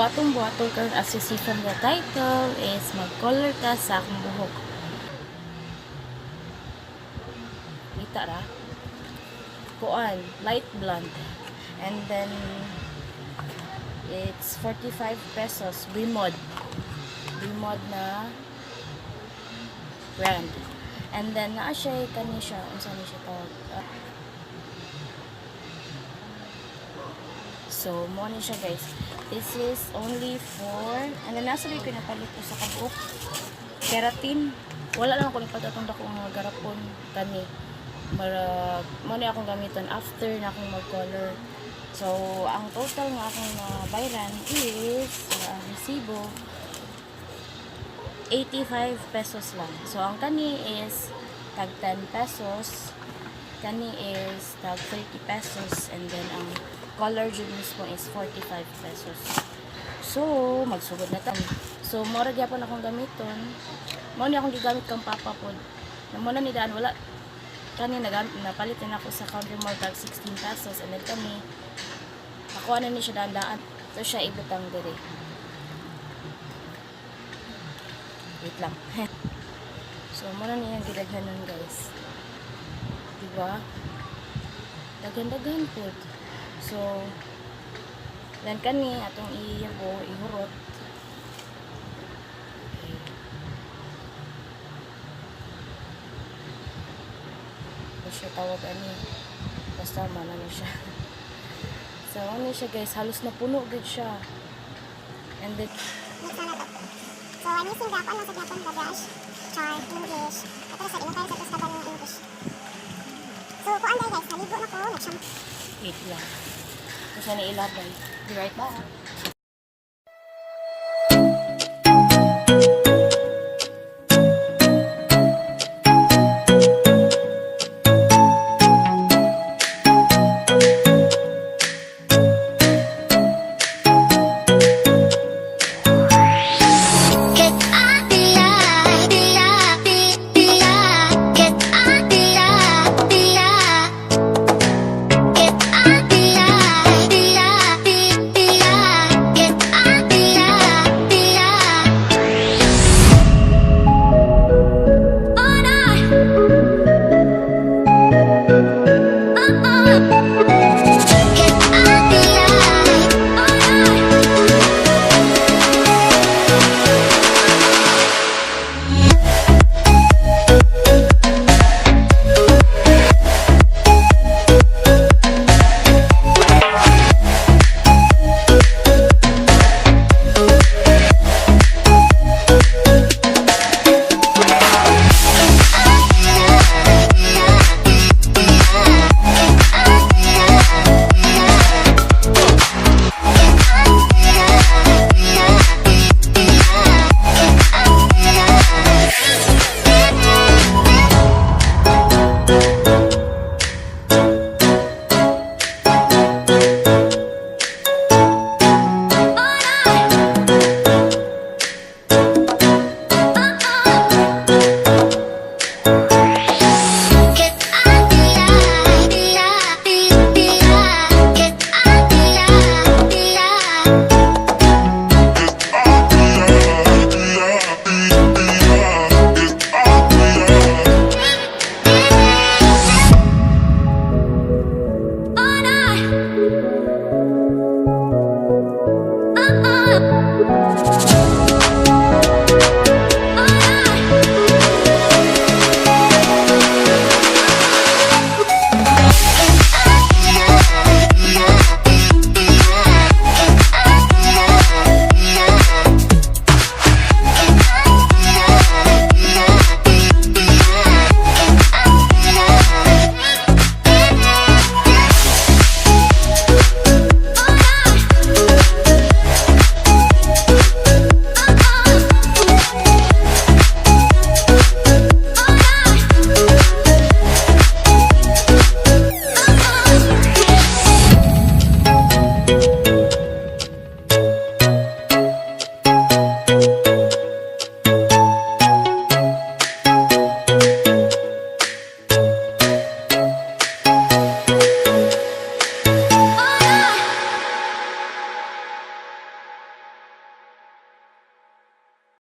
atong buhaton karon, as you see from the title, is mag-color ta sa akong buhok. Kita ra? Kuan, light blonde. And then, it's 45 pesos. Bimod. Bimod na brand. And then, naa siya, kani siya, unsa ni siya tawag? So, mo ni siya, guys. This is only for, and then nasa ko napalit ko sa kabuok. Keratin. Wala lang ako nipalit atong dako nga garapon kani. Marag, mo ni akong gamiton after na akong mag-color. So, ang total nga akong nabayran is, ang resibo, 85 pesos lang. So, ang kani is tag 10 pesos. Kani is tag 30 pesos. And then, ang color jud mismo is 45 pesos. So, magsugod na ta. So, mora gyapon akong gamiton. Mao ni akong gigamit kang papa pod. Na mo na ni daan wala kani napalit na ako sa Country Mall tag 16 pesos and then kani nakuha na ni siya daan-daan. So, siya ibutang dire. Wait lang. So, mo na niyang gidaghanon, guys. Diba? Daghan-daghan pod. So, then kani atong iyabo, ihurot. Okay. Ano siya tawag ani? Basta man ano siya. So, ano siya, guys, halos napuno gud siya. And then, Mix na to. So, I'm using the kuan lang sa gyapon, the brush, char, English. Ito sa ilang sa sa ng English. So, kuan dahil, guys, naligo na ko, nag-shampoo. Wait lang. Ito siya na ilabay. Be right back. Cause I be like, be like, be like, 'cause I be like, be like, 'cause I be like, be like, be like, 'cause I be like, be like. Oh no. Oh. 'Cause I be like, oh no. 'Cause I be like, be like, be like, 'cause I be like, be like. Oh no. Oh.